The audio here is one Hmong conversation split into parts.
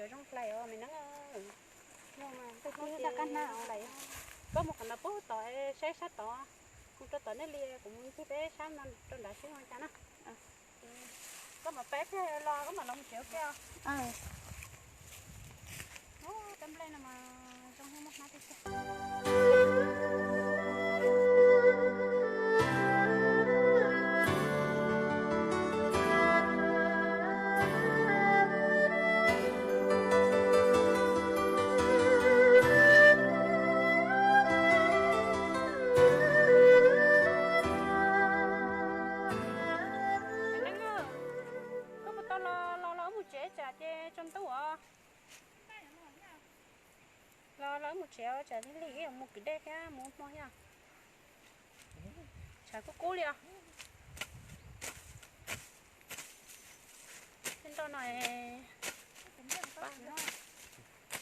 Zoo hlais os me neeb. Koj mus qhov no pub tod saib sab tod, mus rau tom nej li kuv mus ncig peb sab no rau nrad seb zoo cas na. Koj mam pab thiaj los koj mam los mus tsev ua ke os. Tab nplej no mas zoo thiab muaj hnab tiag tiag. Koj puas tau los los los mus tsev tsam ces tsaus ntuj os. Los los mus tsev tsam li mus kwv dej thiab mus hmo thiab. Tshav kub kub li os. Tej nroj no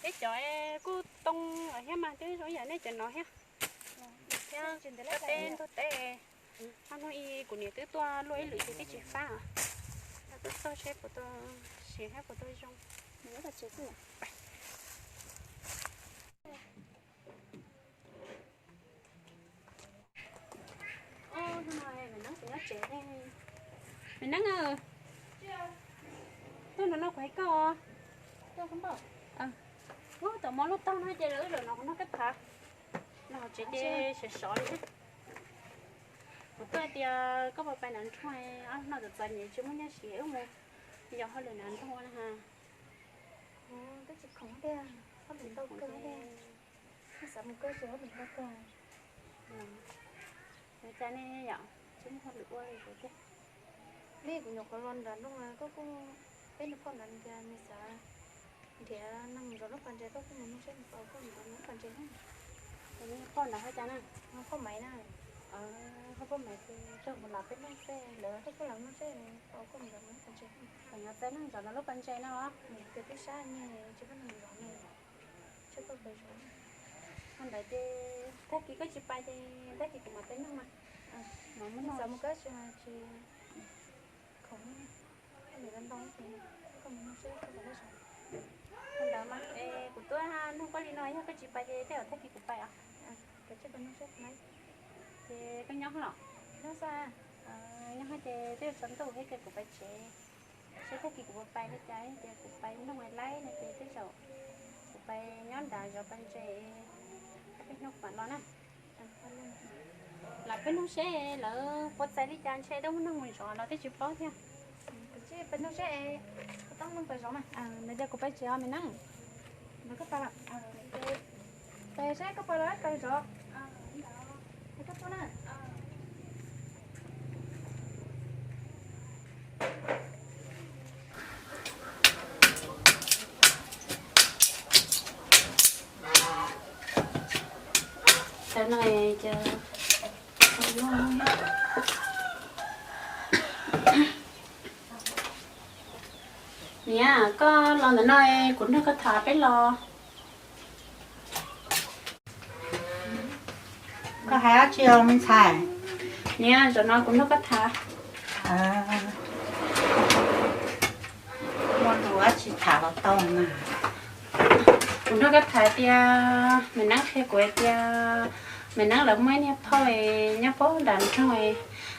peb cov kuj too lawm thiab mas twb zoo ib yam nej cov no thiab. Thiab teb ntug teb, ob hnub ib kuv niam twb tuaj luaj ib lwm ces twb tsis fab. Twb txog seb puas tau siav thiab puas tau zoo. Me neeb, tuaj no no kuv hais koj. Ub, tom mov lub tog no ces lawv wb zaum no kuv nrog koj tham. No tsev ces sov sov li thiab. Kuv tuaj hais tias koj puas pais nram nroog, ob hnub no txom txom nyem tsis muaj nyiaj siv wb mus yos hauj lwm nram nroog na. Twb tsis khoom tiag, hauj lwm ntau kawg tiag. Xav mus kawg tsis hauj lwm ntau kawg. Ua cas ne yom, tsis muaj hauj lwm ua li tiag. Li kuv nyuam qhuav los nram nroog koj kuj, peb nrog phauj nrad tias nws xav nrhiav neeg zov lub pas ntses, koj kuj mus nug seb nws puas pab zov lub pas ntses na. Phauj nrad hais cas na? Phauj Maiv na. Phauj Maiv ces tau mus lam peb nug seb lawv, koj kuj lam nug seb puas pab mus zov lub pas ntses. Kom nyob txais neeg zov lub pas ntses no. Tias tub sab ne, tsis pab neeg zov ne, tsis pab pab zov. Ua ntawd ces tag kis koj tsis pais ces tag kis kuv mam pais nug mas. Xav mus koj tsis, tsis khoom, ntau ces koj mus nug seb koj pais. Ua ntawd mas kuv tuaj nug koj li no, yog koj tsis pais ces tej zaum tag kis kuv pais os. Ces koj nyob los? Nyob ces tej zaum tsaus ntuj thiab ces kuv pais tsev. Seb tag kis kuv puas pais li cas, ces kuv pais nug laib no ces tej zaum kuv pais nyob nrad zov pas ntses, ob peb hnub kuv mam los na. Lam peb nug seb lawv puas txais li cas, ntshe twb muaj neeg mus zov los twb tsis paub thiab. Peb nug seb, peb nug pais zov mas. Nws tias kuv pais tsev os me neeb. Koj pais, pais seb koj pais los pais zov. Koj tuaj na. Niam, koj los ntawm no kuv nrog koj tham peb los. Koj hais dab tsi os me ntxhais? Niam, zaum no kuv nrog koj tham. Muaj lus dab tsi tham los tau mas. Kuv nrog koj tham tias, me neeb qhia kuv hais tias, me neeb lawv muaj ib niag phauj nyob puag nram nroog,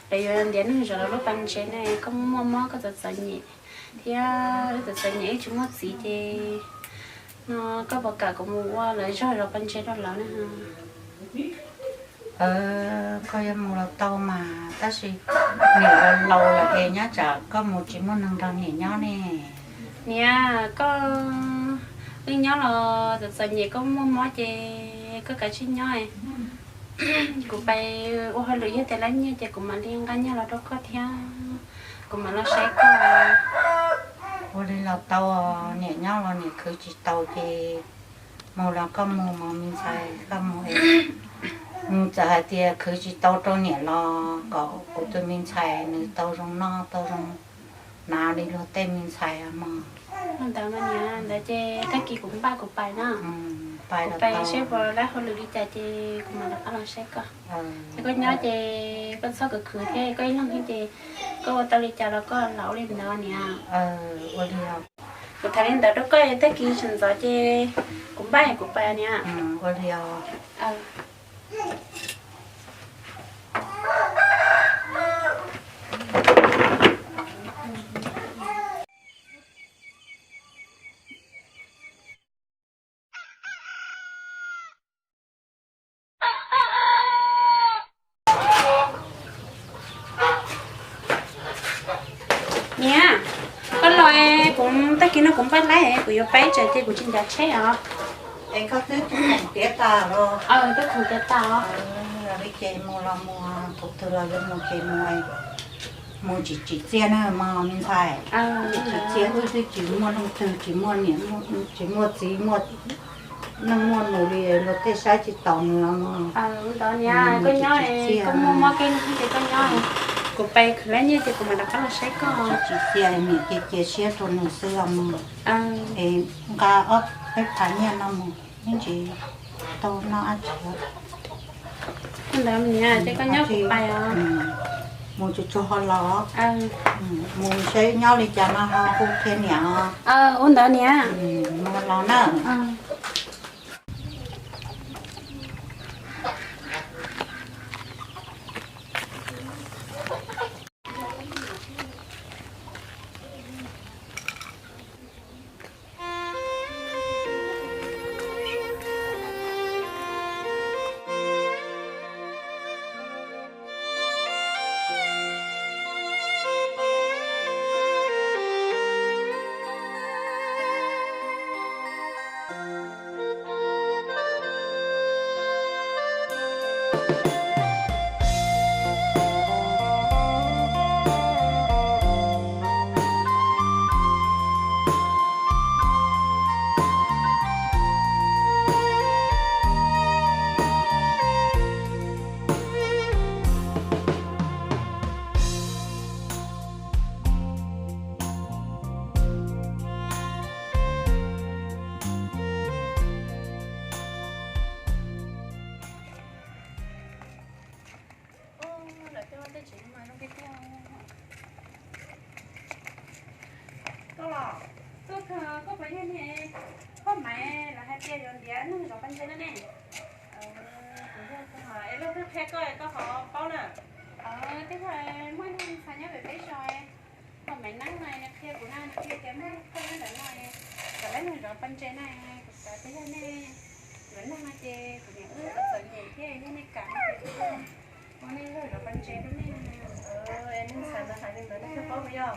lawv yuav ntiav neeg zov lawv lub pas ntses ne, koj muaj mob koj txom txom nyem, thiab wb txom txom nyem wb tsis muaj txiv ces no koj puas kam kuv mus ua lawv zog zov pas ntses rau lawv na? Koj yuav mus los tau mas, tab sis niam los laus lawm es nyob tsam koj mus tsis muaj neeg nrog niam nyob ne. Niam, koj wb nyob los txom txom nyem, koj muaj mob ces koj kav tsij nyob. Kuv pais ua hauj lwm yog tias lab nyiaj ces kuv mam li nqa nyiaj los rau koj thiab kuv mam los saib koj. Ua li los tau, niam nyob los niam khwv tsis tau ces mus los koj mus mas me ntxhais, koj mus es mus txawm hais tias khwv tsis tau rau niam los kom kuv tus me ntxhais nws tau zoo noj tau zoo hnav li luag tej me ntxhais mog. Ua ntawd mas niam, ntawd ces tag kis kuv npaj kuv pais na. Kuv pais seb puas lab hauj lwm li cas ces kuv mam rov qab los saib koj. Es koj nyob ces koj txhob khwv khwv thiab, koj ib leeg thiab ces koj ua tau li cas los koj lam ua li ntawd niam. Ua li os. Kuv tham li ntawd rau koj, tag kis sawv ntxov ces kuv npaj kuv pais niam. Ua li os. Niam, koj los, kuv tag kis no kuv npaj laib, kuv yuav pais tsev ces kuv tsis ncav tsheb os. Es koj twb tus khoom tiav tas los? Twb khoom tiav tas os. Li ces mus los mus, tus twg los yuav mus ces mus, mus tsis tsim txiaj na mog me ntxhais. Tsis tsim txiaj, wb twb tsis muaj leej twg, tsis muaj niam, tsis muaj txiv, muaj neej muaj nus li, luag tej saib tsis taus nws os mog. Ntawd niam, koj nyob, koj muaj mob kev ces koj nyob, kuv pais khwv lab nyiaj ces kuv mam rov qab los saib koj. Tsis tsim txiaj, niam cia cia siab rau nws xwb os mog. Es nqa ob peb phav nyiaj no mus, yeej tsis tau noj dab tsi. Ntawd niam, ces koj nyob kuv pais os. Mus tsuag tsuag ho los. Mus saib nyob li cas no ho hu qhia niam os. Ua ntawd niam. Mus los na. Lawv tej vaj tej tsev no mas zoo tiag tiag. Koj los, txog kawg koj puas yog niag Phoj Maiv lawv hais tias yuav ntiav neeg zov pas ntses no ne? Kuv yog Phoj Maiv, es leej twg qhia koj koj ho paub na? Twb yog muaj ib tug ntxhais nyob pem peb zos, Phoj Maiv Neeb no nws qhia kuv na, nws qhia tias muaj ib tug nyob ntawm no, kom lawv neeg zov pas ntses na, kuv xav tias yog nej yuav neeg no ces kuv niam wb txom txom nyem thiab yog nej kam no ces kuv ua nej zov pas ntses rau nej. Es neeg ntxhais ntawd hais li ntawd nej thiaj paub puas yog?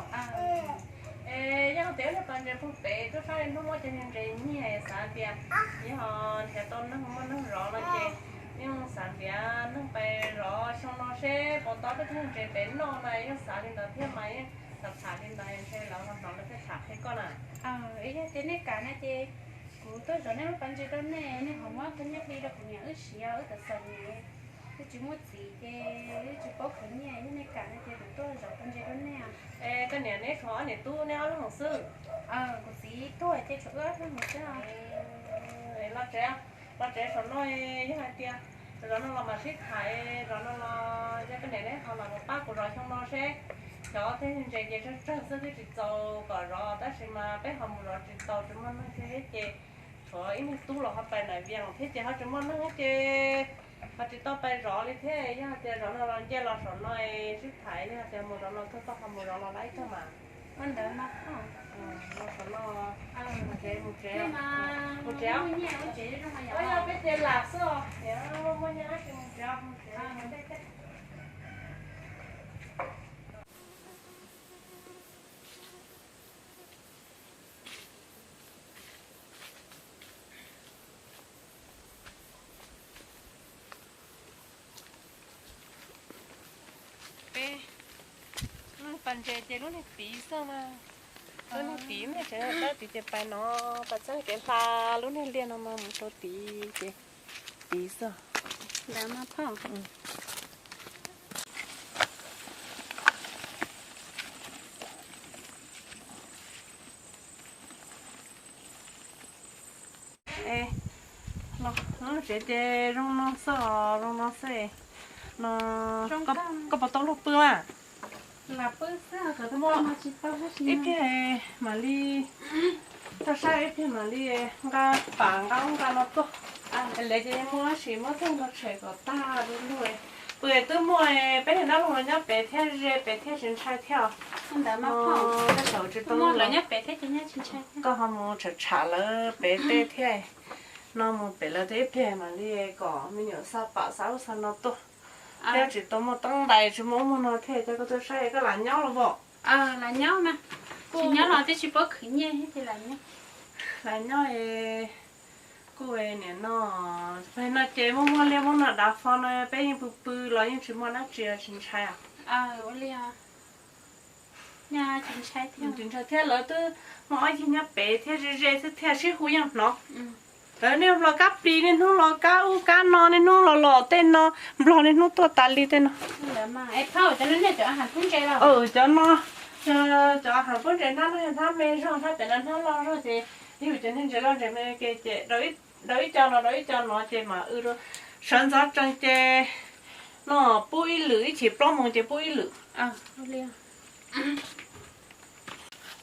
Es yog tias wb niag pas ntses puag pem twb fab li hnub muab cov niag ntses nyiag, xav tias yog nrhiav tau neeg muaj neeg zov no ces yeej xav ntiav neeg pais zov xyoo no seb puas tau tej tug ntses pem noj na, yeej xav li ntawd thiab mas yeej tham tham li ntawd ntshe lawv ho hnov lawv thiaj tham qhia koj na. Yog tias nej kam na ces kuv tuaj zov nej lub pas ntses rau nej, nej ho muab koj nyiaj plig rau kuv niam wb siv, wb txom txom nyem, wb tsis muaj txiv ces wb tsis paub khwv nyiaj, yog nej kam no ces kuv tuaj zov pas ntses rau nej. Es koj niam neb tshuav ob niam tub neb ob leeg xwb? Kuv txiv tuag ces tshuav wb ob leeg xwb. Los tsev, los tsev saum no, yog hais tias zov no los mam sib tham, zov no los yog koj niam neb ho los pab kuv zov xyoo no seb, cov tej ntses ces tsawg tsawg xwb twb tsis txaus kom zov tab sis mas peb ho mus zov tsis tau, tsis muaj neeg thiab ces tshuav ib niag tub los ho pais nram Vias thiab ces ho tsis muaj neeg ces ho tsis tau pais zov li thiab. Yog hais tias zov no los nce los saum no sib tham, yog hais tias mus zov no kawg koj ho mus zov los lawm ib tag mas. Ua ntawd mas, los saum no, mus tsev, mus tsev, mus tsev. Peb ces lam xwb os, muaj nyiaj ces mus tsev, mus tsev. Peb, lub pas ntses ces lub niag tid xwb mas, lub niag tid ne, tseem tab tid ces pais no, pais txog kev hla lub niag liaj no mas mus rau tid ces tid xwb. Ntawd mas phauj. Lub tsev ces zoo no xwb os, zoo no xwb. No, koj puas tau luag pw mas? Ib pliag mam li tau saib, ib pliag mam li nqa pam nqa ub nqa no tuaj. Lawv ces muaj sim muab tuaj nrog tshem kom tag du lug. Puas twb muaj peb niag dab laug los nyob pem thiab ze pem thiab tsis ntshai thiab os? Ntawd mas pom, tej thaum tsis tau lawv nyob pem thiab ces nyob tsis ntshai thiab. Koj ho mus tsham tsham lawv pem tej thiab. No mus pem lawv tej ib pliag mam li kom me nyuam xa pam xa ub xa no tuaj. Thiab tsis tau muaj teeb ntais tsis muaj ub muaj no thiab, coj koj tuaj saib koj lam nyob los pom. Lam nyob mas, tsis nyob los twb tsis paub khwv nyiaj thiab ces lam nyob. Lam nyob kuj niam no, no ces muaj muaj liaj muaj no dav fo no peb yeej pw pw los yeej tsis muaj dab tsi tsis ntshai os. Ua li os. Tsis ntshai thiab, lawv twb muaj ob yig nyob pem thiab ze ze xwb thiaj sib hu yeej hnov. Lawv niaj hmo kab plis niaj hnub los kab ub kab no niaj hnub los los tej no, nplog niaj hnub tuaj tas li tej no. Cov no, cov a has pub ntses hnab no yog hnab me zog, hnab pem no hnab loj zog ces yus cov niag ntses loj ntses me ces daus ib co no daus ib co no ces mam w sawv ntxov tsees ces no pub ib lwm, ib chim plaub moos ces pub ib lwm.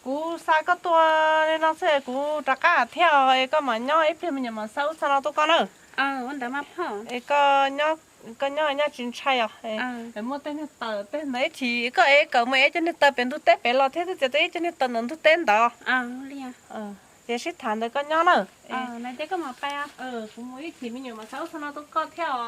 Kuv xa koj tuaj li no xwb, kuv rov qab thiab es koj mam nyob ib pliag me nyuam mam xa ub xa no tuaj koj na. Es koj nyob nyob tsis ntshai os. Muaj tej niag taws tej ntawd ib chim koj ev kawm mus ev cov niag taws pem ntug teb pem los thiab twb txiav tau ib cov niag taws ntawm ntug teb ntawd. Ces sib tham ntawd koj nyob na. Kuv mus ib chim me nyuam mam xa ub xa no tuaj koj thiab os.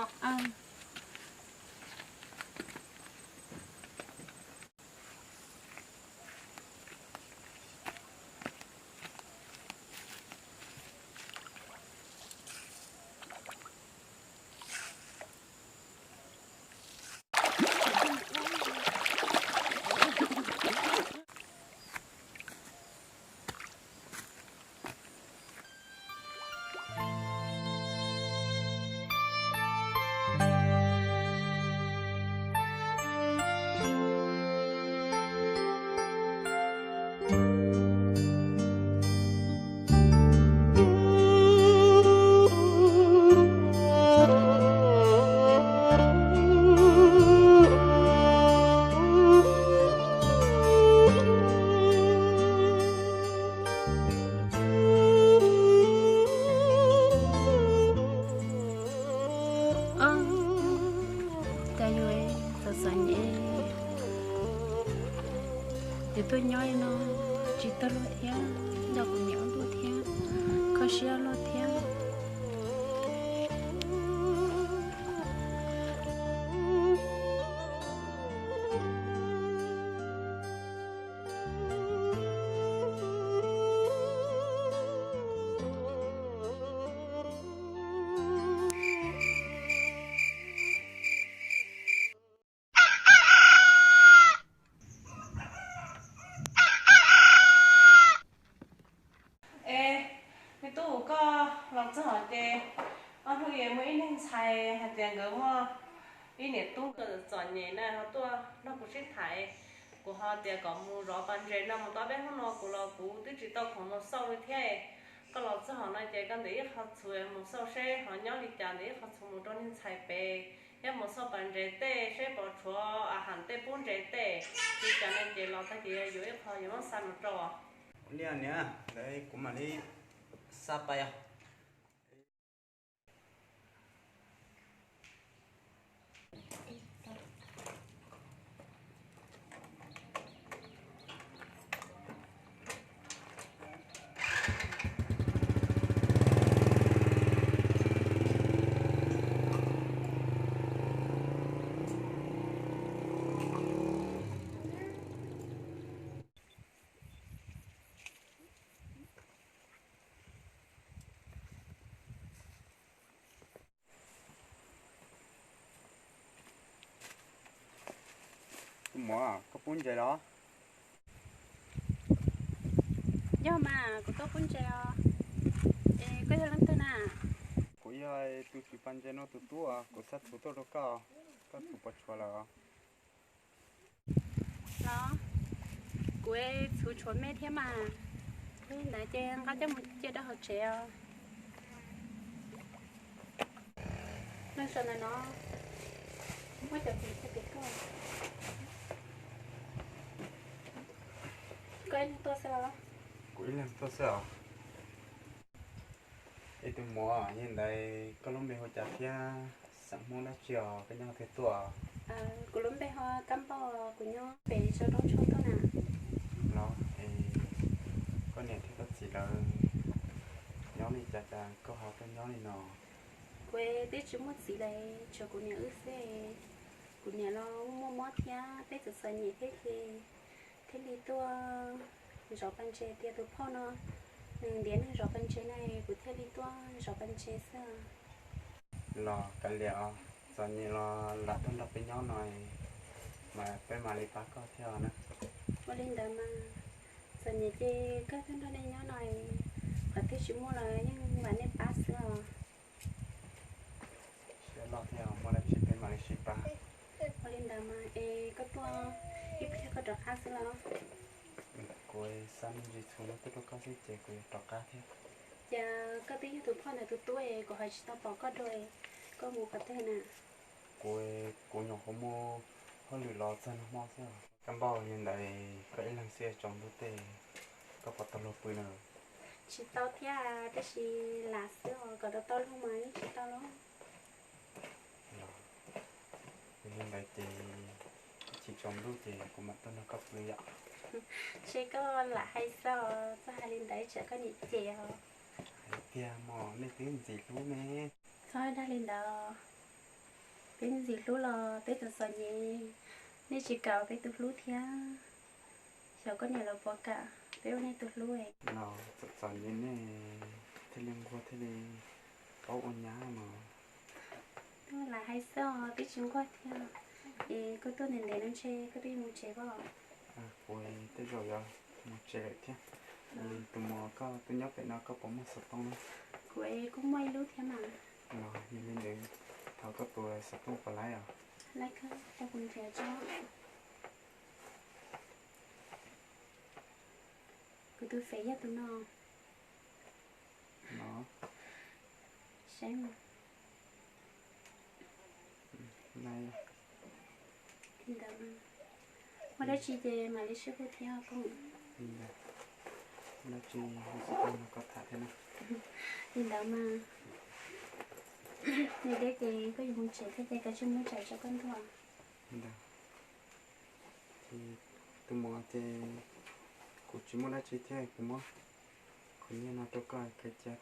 Cas yuav txom txom nyem, yuav tuaj nyob li no tsis tau luag thiab, nco kuv niam ua luaj thiab, kho siab luaj thiab. Es, me tub, koj los txog ces ob hnub es muaj ib niag ntxhais hais tias nkawd muaj ib niam tub nkawd txom nyem na ho tuaj nrog kuv sib tham. Kuv ho tias kom mus zov pas ntses no mus tau peb hnub no kuv los kuv twb tsis tau khoom mus xauj li thiab. Koj los txog hov no ces koj ntawm ib qho txhuv mus xauj seb ho nyob li cas, ntawm ib qho txhuv mus rau niag ntxhais pem, thiab mus xauj pas ntses tej seb puas tshuav a has tej pub ntses tej. Li cas no ces los tag kis yuav ib qho yuav muab xa mus rau. Ua li niam, ntawd kuv mam li xa pais os. Tus muam, koj pub ntses los? Yog mas, kuv tuaj pub ntses os. Es koj yog leej twg na? Kuv yog tus tswv pas ntses no tus tub, kuv xa txhuv tuaj rau koj, koj txhuv puas tshuav lawm? Los, kuv txhuv tshuav me thiab mas. Li ntawd ces nqa coj mus cia rau hauv tsev os. Nyob sawv ntawm no, muab cov txhuv cia pem koj. Koj ib leeg tuaj xwb los? Kuv ib leeg tuaj xwb os. Es tus muam, yog li ntawd koj lub npe hu cas thiab xeem Hmoob dab tsi os, koj nyob twg tuaj? Kuv lub npe hu Kab Npauj, kuv nyob pem Tsau Roob Tshuaj tuaj na. Los es koj niam thiab koj txiv lawv nyob li cas cas koj ho tuaj nyob li no? Kuv twb tsis muaj txiv lawm, tshuav kuv niam wb xwb. Kuv niam los muaj mob thiab peb txom txom nyem thiab ces thiaj li tuaj zov pas ntses, tias tus phauj no nws ntiav neeg zov pas ntses na, kuv thiaj li tuaj zov pas ntses xwb. Los kav liam os, txom nyem los lam tuaj nrog peb nyob no mas peb mam li pab koj thiab na. Ua li ntawd mas, txom nyem ces koj tuaj nrog nej nyob no, qhov twg tsis muaj los yeej vam nej pab xwb os. Siab loj thiab, muaj dab tsi peb mam li sib pab. Ua li ntawd mas es koj tuaj ib pliag koj rov qab xwb los? Kuv xav me ntsis txhuv no tuaj rau koj xwb ces kuv yuav rov qab thiab. Ces koj twb yog tus phauj ntawd tus tub es kuv ho tsis tau pom koj dua, koj mus qhov twg na? Kuv, kuv nyuam qhuav mus hauj lwm los txog nag hmo xwb. Kab Npauj, yog li ntawd koj ib leeg xwb tsaus ntuj tej, koj puas tau luag pw na? Tsis tau thiab, tab sis lam xwb os, kom tau tau luag mas yeej tsis tau los. Yog li ntawd ces ib chim tsaus ntuj ces kuv mam tuaj nrog koj pw yom. Seb koj lam hais xwb os, txhob hais li ntawd tsam koj niam cem os. Hais tiag mas, nej twb ntxim hlub ne. Txhob dag li ntawd, peb ntxim hlub los peb txom txom nyem, nej tsis kam peb tus hlub thiab. Xyov koj niam lawv puas kam peb ua nej tus hlub. Los txom txom nyem nej thiaj li nquag thiaj li paub ua nyab mas. Lam hais xwb os, twb tsis nquag thiab. Es koj tuaj ntev ntev no ntshe koj twb yuav mus tsev pob? Kuv tej zaum yuav mus tsev lawm thiab. Tus muam, koj tuaj nyob pem no koj puas muaj xov tooj na? Kuv kuj muaj ib lub thiab mas. Los yog li ntawd thov koj tus xov tooj puas laib os? Laib kawg, rau kuv nrhiav tso. Kuv tus fev yog tus no. Saib mas. Li ntawd, muaj dab tsi ces mam li sib hu thiab koj. Dab tsi no koj tham thiab na. Li ntawd mas, nws deb ces koj yuav mus tsev thiab ces kav tsij muab tsaim tso koj ntuj. Tus muam, ces kuv tsis muaj dab tsi thiab, kuv muab qhov nyiaj no rau koj, khaws cia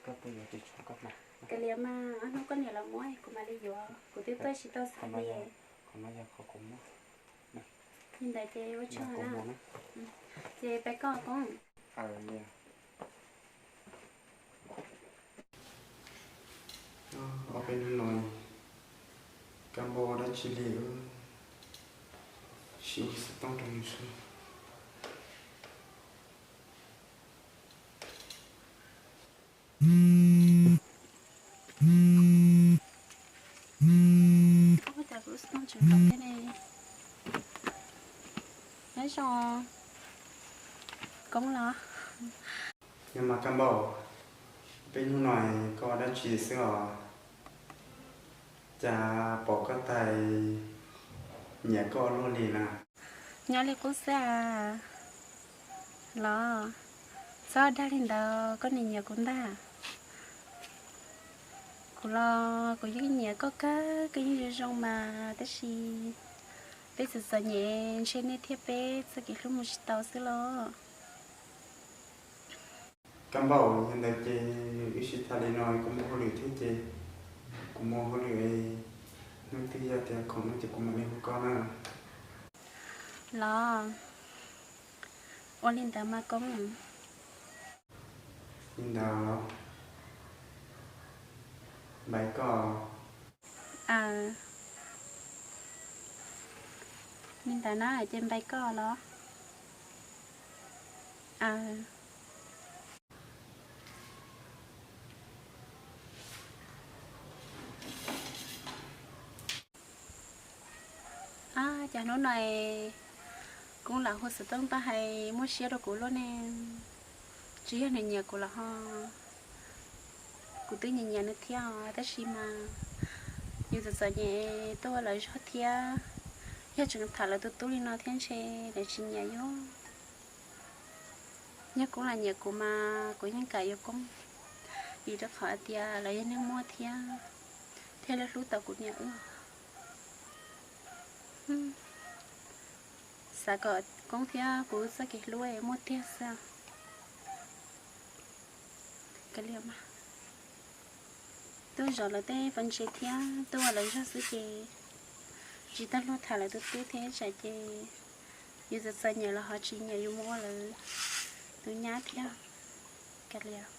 koj tuaj yuav ris tsho koj hnav. Kav liam mas, ob hnub koj niam los muab kuv mam li yuav, kuv twb tuaj tsis tau xav li. Qhov no yog qhov kuv muab. Li ntawd ces ua tsaug na. Ces pab koj koob. Ob peb hnub no Kab Npauj ua dab tsi li, sim hu xov tooj rau nws saib. Ua cas kuv lub xov tooj tseem nrov thiab ne? Nyob zoo, koob los? Nyob mas Kab Npauj, peb hnub no koj ua dab tsi xwb os? Cas pom koj tas nyiam koj ua luaj li na? Nyob li qub xwb as. Los, txhob dag li ntawd, koj nim nyiam kuv ntag. Kuv los kuv yeej nyiam koj kawg, koj yeej zoo zoo mas, tab sis peb txom txom nyem ntshe nej thiab peb txoj kev hlub mus tsis tau xwb los. Kab Npauj, yog ntawd ces wb sib tham li no, kuv muaj hauj lwm thiab ces kuv muaj hauj lwm, hnub twg yog tias khoom no ces kuv mam li hu koj na. Los, ua li ntawd mas koob. Li ntawd, npais koj. Aws, li ntawd na ces npais koj los? Aws. Ab, cas hnub no Koob lam hu xov tooj tuaj hais muaj siab rau kuv luaj ne. Tsis yog nws nyiam kuv los ho, kuv twb nyiam nyiam nws thiab os, tab sis mas yus txom txom nyem tuaj ua lawv zog thiab, yog tseem tham lawv tus tub li no thiab ntshe lawv tsis nyiam yus. Yog Koob los nyiam kuv mas kuv yeej kam yuav Koob, vim rau qhov hais tias lawv yog neeg muaj thiab, thiaj li hlub tau kuv niam wb. Xav kom Koob thiab kuv txoj kev hlub muaj tiag xwb. Kav liam mas, tuaj zov lawv tej pov ntses thiab tuaj ua lawv zog xwb ces tsis tau luag tham lawv tus tub thiab tsam ces yus txom txom nyem los ho tsis nyiam yus mus ua lawv tus nyab thiab. Kav liam.